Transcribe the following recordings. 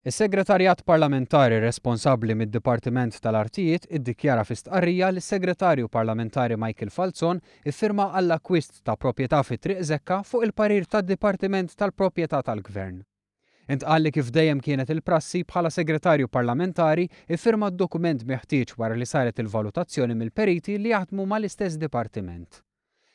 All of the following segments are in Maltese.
Is-Segretarjat Parlamentari responsabbli mid-Dipartiment tal-Artijiet iddikjara fi stqarrija li s-Segretarju Parlamentari Michael Falzon iffirma għall-akkwist ta' proprjetà fi Triq Zekka fuq il-parir tad-Dipartiment tal-Proprjetà tal-Gvern. Intqal li kif dejjem kienet il-prassi, bħala Segretarju Parlamentari iffirma d-dokument meħtieġ wara li saret il-valutazzjoni mill-periti li jaħdmu mal-istess dipartiment.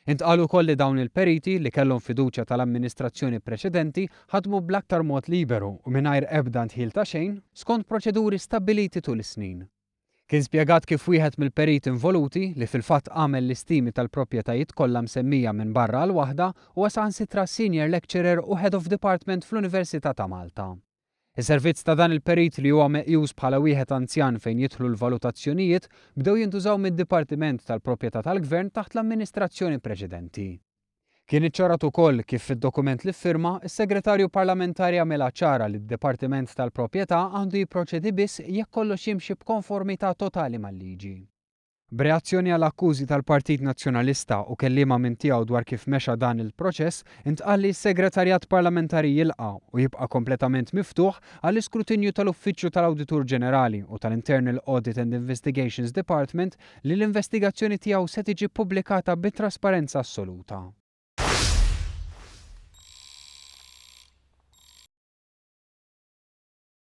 Intqal ukoll li dawn il-periti, li kellhom fiduċja tal-amministrazzjoni preċedenti, ħadmu bl-aktar mod liberu u mingħajr ebda ndħil ta' xejn, skont proċeduri stabbiliti tul is-snin. Kien spjegat kif wieħed mill-periti involuti, li fil-fatt għamel l-istimi tal-proprjetajiet kollha msemmija minbarra għal waħda, huwa saħansitra Senior Lecturer u Head of Department fl-Università ta' Malta. Is-servizz ta' dan il-perit, li huwa meqjus bħala wieħed anzjan fejn jidħlu l-valutazzjonijiet, bdew jintużaw mid-Dipartiment tal-Proprjetà tal-Gvern taħt l-amministrazzjoni preċedenti. Kien iċċarat ukoll kif fid-dokument li ffirma, is-Segretarju Parlamentari għamilha ċara li d-Dipartiment tal-Proprjetà għandu jipproċedi biss jekk kollox jimxi b'konformità totali mal-liġi. B'reazzjoni għal akkużi tal-Partit Nazzjonalista u kelliema minn tiegħu dwar kif mexa dan il-proċess, intqal li s-Segretarjat Parlamentari jilqa' u jibqa' kompletament miftuħ għall-iskrutinju tal-Uffiċċju tal-Awditur Ġenerali u tal-Internal Audit and Investigations Department, li l-investigazzjoni tiegħu se tiġi ppubblikata bi trasparenza assoluta.